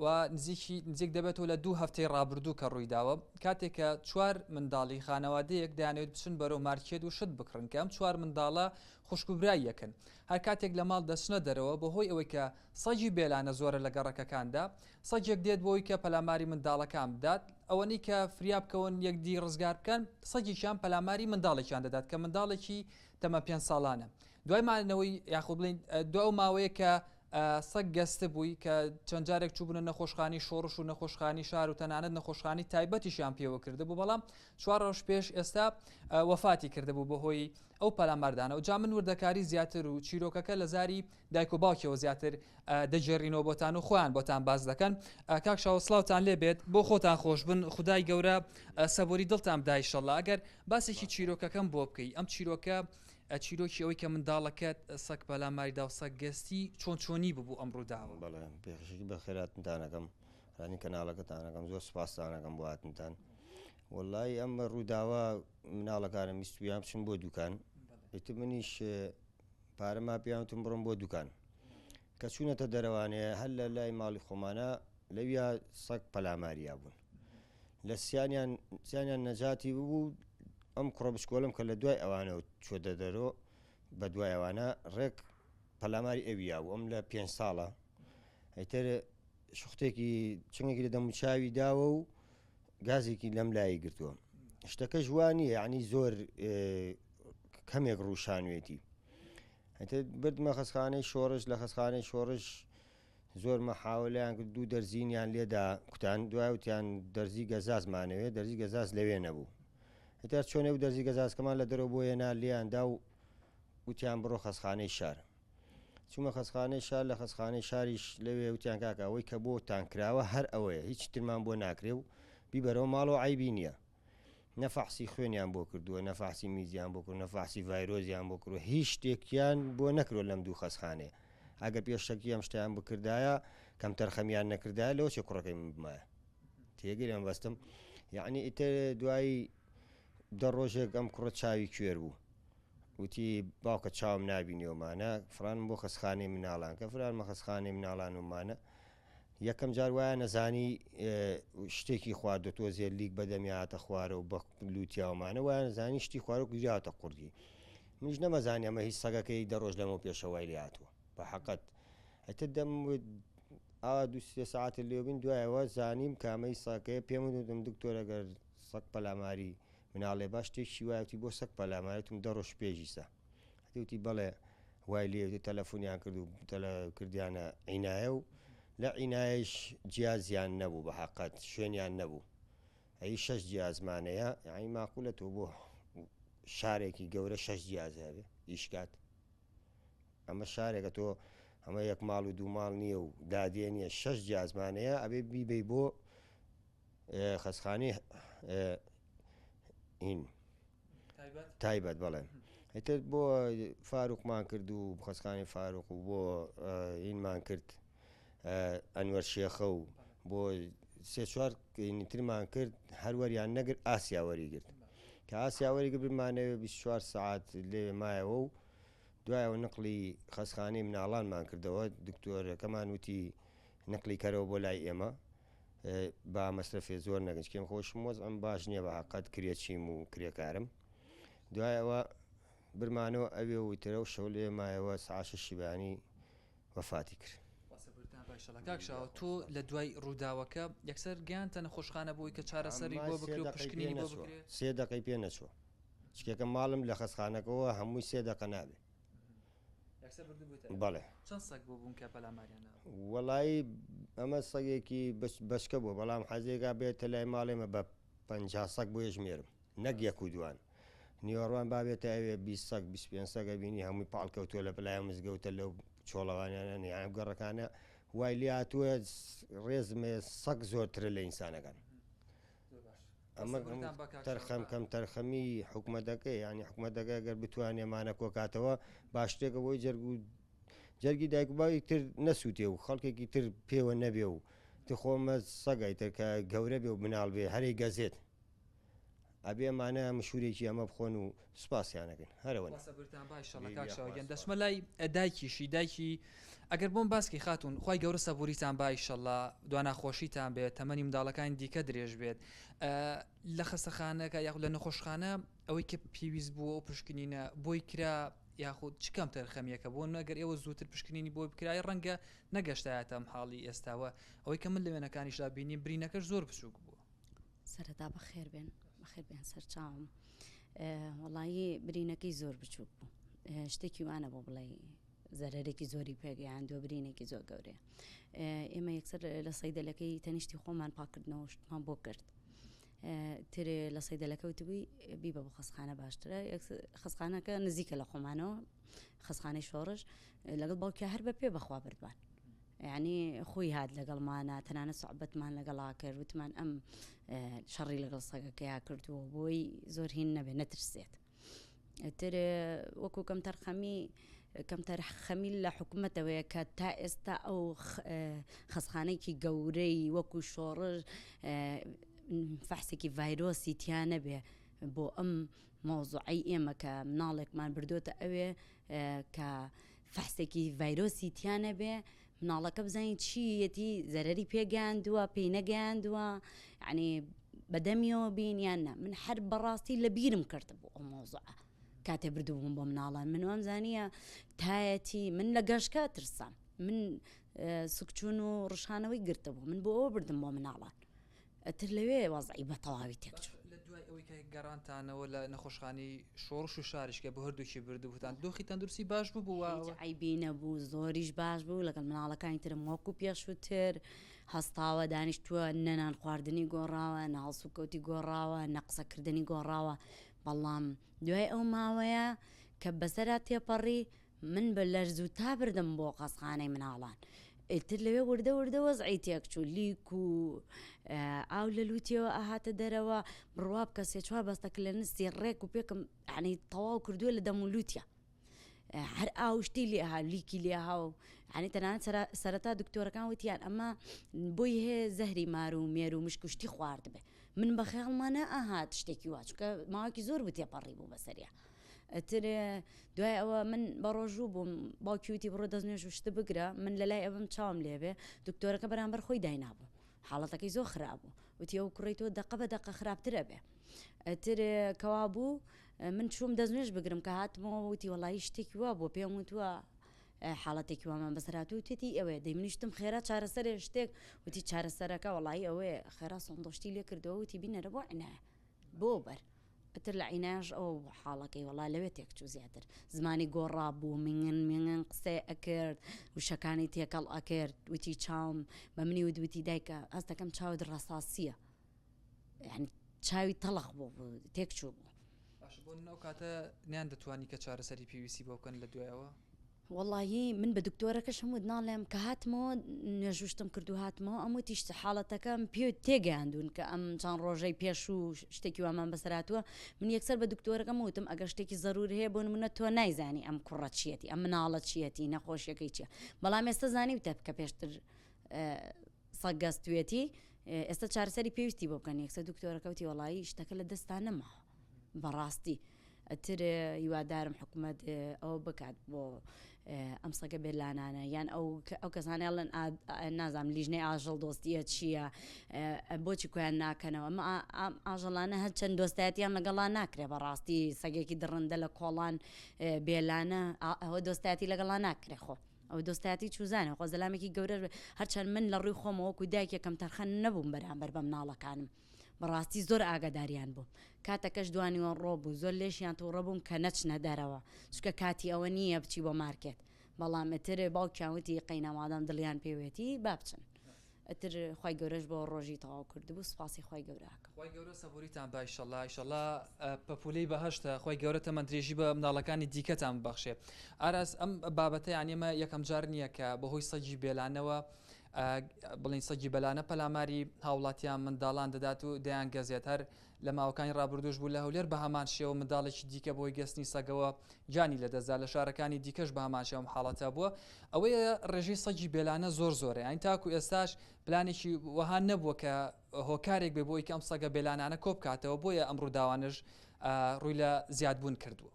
و نزیکی نزیک دەبێتەوە لە دوو هەفتەی ڕابردوو کە ڕوویداوە کاتێک کە چوار منداڵی خانەوادەیەک دەیانەوێت بچن بەرەو مارکێت و شت بکڕن کە ئەم چوار منداڵە خوشک و برای یەکن هەر کاتێک لە ماڵ دەچنە دەرەوە بەهۆی ئەوەی کە سەگی بێلانە زۆرە لە گەڕەکەکاندا سەگێک دێت بۆی کە پەلاماری منداڵەکان بدات ئەوەنەی کە فریا بکەون یەکدی ڕزگار بکەن سەگێکیان پەلاماری منداڵێکیان دەدات کە منداڵێکی تەمەن پێنج ساڵانە دوای مانەوەی یاخود بڵین دو ئەو ماوەیە کە سەگ گەستبووی کە چەند جارێک چووبوونە نەخۆشخانەی شۆڕش و نەخۆشخانەی شار و تەنانەت نەخۆشخانەی تایبەتیشیان پێوە کردبوو، بەڵام چوار ڕۆژ پێش ئێستا وەفاتی کردبوو بەهۆی ئەو پەلاماردانەوە. جا من وردەکاری زیاتر و چیرۆکەکە لە زاری دایک و باوکیەوە زیاتر دەگێڕینەوە بۆتان و خۆیان بۆتان باس دەکەن. کاک شاوە سڵاوتان لێ بێت، بۆ خۆتان خۆش بن، خودای گەورە سەبوری دڵتان بدا ئیشەڵا. ئەگەر باسێکی چیرۆکەکەم بۆ بکەی، ئەم چیرۆکە چیرۆکی ئەوەی کە منداڵەکەت سەگ پەلاماری دا و سەگ گەستی چۆن چۆنی ببوو ئەم ڕووداوە؟ بەڵێ پێشەکی بەخێراتنتان ئەکەم ڕانی کەناڵەکەتان ئەکەم زۆر سوپاستان ئەکەم بۆ هاتنتان وەڵایی ئەم ڕووداوە مناڵەکانم ویستویان بچن بۆ دوکان ئیتر منیش پارە ما پێیان وتم بڕۆن بۆ دوکان کە چوونەتە دەرەوانێ هەر لە لای ماڵی خۆمانە لەویا سەگ پەلاماریا بوون لە سیانیان سیانیان نەجاتی ببوو ئەم کوڕە بچکۆلم کە لە دوای ئەوانەوە چۆ دەدەرۆ بە دوای ئەوانە ڕێک پەلاماری ئەویا بوو ئەم لە پێ ساڵە ئیتر شختێکی چنگێکی لە دەموچاوی داوە و گازێکی لەم لای گرتووە شتەکە ژوانی یعنی زۆر کەمێک ڕوشانوێتی ئیتر بردمە خەسخانەی شۆڕش لە خەسخانەی شۆڕش زۆر مەحاوەلەیان کرد دوو دەرزینیان لێدا کوتان دوای وتیان دەرزی گەزازمانەوێ دەرزی گەزاز لەوێ نەبوو ئیتر چۆنێ و دەرزی گەزازکەمان لە دەرەوە بۆ هێنا لێیان دا و وتیان بڕۆ خەسخانەی شار چوومە خەسخانەی شار لە خەسخانەی شاریش لەوێ وتیان کاکە ئەوەی کە بۆتان کراوە هەر ئەوەیە هیچ ترمان بۆ ناکرێ و بیبەرەوە ماڵەوە عەیبی نییە نە فەحسی خوێنیان بۆ کردووە نە فەحسی میزیان بۆ کردووە نە فەحسی ڤایرۆزیان بۆ کردووە هیچ شتێکیان بۆ نەکرۆ لەم دوو خەسخانەیە ئەگەر پێشەکی ئەم شتیان بکردایە کەمتەرخەمیان نەکردایە لەوە چێ کوڕەکەی من بمایە تێگەی لەم بەستم یعنی ئیتر دوایی دە ڕۆژێک ئەم کوڕە چاوی کوێر بوو وتی باوکە چاوم نابینیەوەمانە فرانم بۆ خەسخانەی مناڵان کە فرانمە خەسخانەی مناڵان ومانە یەکەم جار وایان ئەزانی شتێکی خواردوە تۆزێ لیک بەدەمیا هاتە خوارەوە بە لوتیاومانە وایان ئەزانی شتی خوارە گیراتە قوڕگی منیش نەمەزانی ئەمە هیچ سەگەکەی دە ڕۆژ لەمەو پێشە وای لێ هاتووە بە حەقەت ئیتر دەم ئاوا دوو سێ سەعاتە لێ بین دوایەوە زانیم کامەی سەگەکەیە پێم وتم دکتۆر ئەگەر سەگ پەلاماری مناڵێ با شتێکی وایە وتی بۆ سەگ پەلاماری وتم دە ڕۆژ پێشیسە هەتی وتی بەڵێ وای لێ تەلەفۆنیان کرد و تەلە کردیانە عینایە و لە عینایەش جیازیان نەبوو بە حەقەت شوێنیان نەبوو ئەی شەش جیازمانەیە یعنی ماقولە تۆ بۆ شارێکی گەورە شەش جیاز هەبێ ئیشکات ئەمە شارێکە تۆ ئەمە یەک ماڵ و دوو ماڵ نییە و دادێ نییە شەش جیازمانەیە ئەبێ بیبەی بۆ خەسخانەی هین تایبەت بەڵێ ئیتر بۆ فاروقمان کرد و خەسخانی فاروق و بۆ هینمان کرد ئەنوەر شێخە و بۆ سێ چوار ترمان کرد هەروەریان نەگر ئاسیا وەری گرت کە ئاسیا وەری گرت بمانەوێ 24 سعات لێ مایەوە و دوایەوە نقلی خەسخانەی مناڵانمان کردەوە دکتۆرەکەمان وتی نقلی کەرەوە بۆ لای ئێمە با مەسرەفێ زۆر نەکەن چکێم خۆشم وەزعم باش نییە بە حەقەت کرێچیم و کرێکارم دوای ئەوە برمانەوە ئەوێ و ترە و شەو لێ مایەوە سعات شەشی بەیانی وەفاتی کرد. کاک شاوە تۆ لە دوای ڕووداوەکە یەکسەر گەیانتە نەخۆشخانە بۆی کە چارەسەری بۆ بکرێ و پشکنینی بۆ بکرێ؟ سێ دەقەی پێ نەچووە چکێکە ماڵم لە خەسخانەکەوە هەمووی سێ دەقە نابێ. بەڵێ. چەند سەگ بۆ بوون کە پەلاماریان داوە؟ وەڵایی ئەمە سەگێکی بەچکە بووە بەڵام حەزێکا بێتە لای ماڵێمە بە 50 سەگ بۆ ژمێرم نەک یەک و دوان نیوەڕوان با بێتە ئەوێ 20 سەگ 25 سەگ ئەبینی هەمووی پاڵ کەوتووە لە پلای مزگەوتە لەو چۆڵەوانیانە یان گەڕەکانە وای لێ هاتووە ڕێزمێ سەگ زۆرترە لە ئینسانەکان. ئەمە تەرخەم کەم تەرخەمی حکومەتەکەی یانی حکومەتەکە گەر بتوانێ مانە کۆکاتەوە باشترێکە بۆی جەرگ و جەرگی دایک و باوکی تر نەسووتێ و خەڵکێکی تر پێوە نەبێ و تخۆمە سەگای تر کە گەورە بێ و مناڵ بێ هەرەی گەزێت. ئەبێ ئەمانە مشورێکی ئەمە بخۆن و سوپاسیان ئەکەین هەر ئەوەنە. خوا سەبرتان با ئیشەڵا کاک شاوە گیان دەچمە لای دایکیشی دایکی ئەگەر بۆم باسکی خاتون خوای گەورە سەبوریتان با ئیشەڵا دواناخۆشیتان بێت تەمەنی منداڵەکانی دیکە درێژ بێت لە خەسەخانەکە یاخود لە نەخۆشخانە ئەوەی کە پێویست بوو ئەو پشکنینە بۆی کرا یاخود چ کەم تەرخەمیەکە بۆ نەگەر ئێوە زووتر پشکنینی بۆ بکرای ڕەنگە نەگەشتایەتە ئەم حاڵی ئێستاوە ئەوەی کە من لە وێنەکانیشدا بینیم برینەکەش زۆر بچووک بووە. سەرەتا بەخێر بێن بەخێر بێن سەرچاوم وەڵایی برینەکەی زۆر بچووک بوو شتێکی وانە بۆ بڵێ زەرەرێکی زۆری پێگەیاندووە برینێکی زۆر گەورەیە ئێمە یەکسەر لە سەیدەلەکەی تەنیشتی خۆمان پاکردنەوە شتمان بۆ کرد تر لە سەیدەلەکە وتبووی بیبە بۆ خەسخانە باشترە خەسخانەکە نزیکە لە خۆمانەوە خەسخانەی شۆڕش لەگەڵ باوکیا هەر بە پێ بەخوا بردوان یانی خۆی هات لەگەڵمانا تەنانەت سوعبەتمان لەگەڵا کرد وتمان ئەم شەڕی لەگەڵ سەگەکەیا کردووە بۆی زۆر هین نەبێ نەترسێت تر وەکو کەم تەرخەمی کەم تەرخەمی لە حکوومەتەوەیە کە تا ئێستا ئەو خەسخانێکی گەورەی وەکو شۆڕش فەحسێکی ڤایرۆسی تیا نەبێ بۆ ئەم مەوزوعەی ئێمە کە مناڵێکمان بردۆتە ئەوێ کە فەحسێکی ڤایرۆسی تیا نەبێ مناڵەکە بزانین چیەتی زەرەری پێگەیاندووە پێی نەگەیاندووە یعنی بەدەمیەوە بین یان نا من هەر بەڕاستی لە بیرم کرد بۆ ئەو مەوزوعە کاتێ بردووم بۆ مناڵان من وام زانیە تایەتی من لە گەشکە ترسام من سکچون و ڕشانەوەی گرتبوو من بۆ ئەوە بردم بۆ مناڵان ئەتر لەوێ وەزعی بە تەواوی تێکچوو. لە دوای ئەوەی کە گەڕانتانەوە لە نەخۆشخانەی شۆڕش و شاریش کە بۆ هەردووکی بردبووتان دۆخی تەندروستی باش بوو و. هیچ عەیبی نەبوو زۆریش باش بوو لەگەڵ مناڵەکانی ترم وەکو پێشووتر هەستاوە دانیشتووە نە نان خواردنی گۆڕاوە نە هەڵسوکەوتی گۆڕاوە نە قسەکردنی گۆڕاوە بەڵام دوای ئەو ماوەیە کە بەسەرا تێپەڕی من بە لەرز و تا بردم بۆ قەزخانەی مناڵان ئیتر لەوێ وردە وردە وەزعی تێکچوو لیک و ئاو لە لوتیەوە ئەهاتە دەرەوە بڕوا بکە سێ چوار بەستە کلەنسی ڕێک و پێکم یعنی تەواو کردووە لە دەم و لوتیە هەر ئاو شتی لێ ها لیکی لێ ها و یعنی تەنانەت سەرەتا دکتۆرەکان وتیان ئەمە بۆی هەیە زەهری مار و مێر و مشک و شتی خواردبێ من بە خەیاڵما نەئەهات شتێکی وا چونکە ماوەیەکی زۆر بوو تێپەڕی بوو بەسەریا ئەتر دوای ئەوە من بە ڕۆژوو بووم باوکی وتی بڕۆ دەست نوێژ و شتە بگرە من لە لای ئەوم چاوم لێبێ دکتۆرەکە بەرامبەر خۆی داینابوو حاڵەتەکەی زۆر خراپ بوو وتی ئەو کوڕی تۆ دەقە بە دەقە خراپترە بێ ئەتر کەوا بوو من چووم دەست نوێژ بگرم کە هاتمەوە وتی وەڵی شتێکی وا بوو پێم وتووە حاڵەتێکی وامان بەسەرهاتوو وتێتی ئەوەیە دەی منیشتم خێرا چارەسەرێ شتێک وتی چارەسەرەکە وەڵی ئەوەیە خێرا سۆندۆشتی لێ کردەوە وتی بینەرە بۆ عنایە بۆ بەر ئیتر لە عینایەش ئەوە بوو حاڵەکەی وەڵا لەوێ تێکچوو زیاتر زمانی گۆڕا بوو منگن منگن قسەی ئەکرد وشەکانی تێکەڵ ئەکرد وتی چاوم بە منی وت وتی دایکە هەستەکەم چاوت ڕەساسیە یعنی چاوی تەڵخ بوو تێکچوو بوو. باشە بۆ ئەو کاتە نیان دەتوانی کە چارەسەری پێویستی بۆ بکەن لە دوایەوە؟ وەڵاهی من بە دکتۆرەکەشم وت ناڵێم کە هاتمەوە نوێژوشتم کرد و هاتمەوە ئەم وتیش حاڵەتەکەم پێ تێگەیاندون کە ئەم چەند ڕۆژەی پێشوو شتێکی وامان بەسەراتوە من یەکسەر بە دکتۆرەکەم وتم ئەگەر شتێکی زەرور هەیە بۆ نمونە تۆ نایزانی ئەم کوڕە چیەتی ئەم مناڵە چیەتی نەخۆشیەکەی چیە بەڵام ئێستا زانیوتە کە پێشتر سەگ گەستوێتی ئێستا چارەسەری پێویستی بۆ بکەن یەکسەر دکتۆرەکە وتی وەڵایی شتەکە لە دەستان نەماوە بەڕاستی ئەتر هیوادارم حکوومەت ئەوە بکات بۆ ئەم سەگە بێلانانە یان ئەو ئەو کەسانە ئەڵێن نازانم لیژنەی ئاژەڵ دۆستیە چییە بۆچی کۆیان ناکەنەوە ئەم ئاژەڵانە هەرچەند دۆستایەتیان لەگەڵا ناکرێ بەڕاستی سەگێکی دڕندە لە کۆڵان بێلانە ئەوە دۆستایەتی لەگەڵا ناکرێ خۆ ئەوە دۆستایەتی چوزانە خۆ زەلامێکی گەورەش بێ هەرچەند من لە ڕووی خۆمەوە وەکو دایکێکم تەرخەن نەبووم بەرامبەر بە مناڵەکانم بەڕاستی زۆر ئاگاداریان بووم کاتەکەش دوانیوەڕۆ بوو زۆر لێشیان توڕە بووم کە نەچنە دەرەوە چونکە کاتی ئەوە نییە بچی بۆ مارکێت بەڵام ئیتر باوکیان وتی قەینا مادام دڵیان پێوێتی با بچن ئیتر خوای گەورەش بۆ ڕۆژی تەواو کردبوو سوپاسی خوای گەورە ئەکەم. خوای گەورە سەبوریتان با ئیشەڵا ئیشەڵا پەپولەی بەهەشتە خوای گەورە تەمەن درێژی بە مناڵەکانی دیکەتان ببەخشێ ئاراس ئەم بابەتە یان ئێمە یەکەم جار نییە کە بەهۆی سەگی بێلانەوە بڵین سەگی بەلانە پەلاماری هاوڵاتیان منداڵان دەدات و دەیان گەزێت هەر. لە ماوەکانی ڕابردووش بوو لە هەولێر بە هەمان شێوە منداڵێکی دیکە بۆی گەستنی سەگەوە گیانی لەدەستدا لە شارەکانی دیکەش بە هەمان شێوە ئەم حاڵەتە بووە ئەوەیە ڕێژەی سەگی بێلانە زۆر زۆرە یانی تاکو ئێستاش پلانێکی وەها نەبووە کە هۆکارێک بێ بۆی کە ئەم سەگە بێلانانە کۆبکاتەوە بۆیە ئەم ڕووداوانەش ڕووی لە زیادبوون کردووە.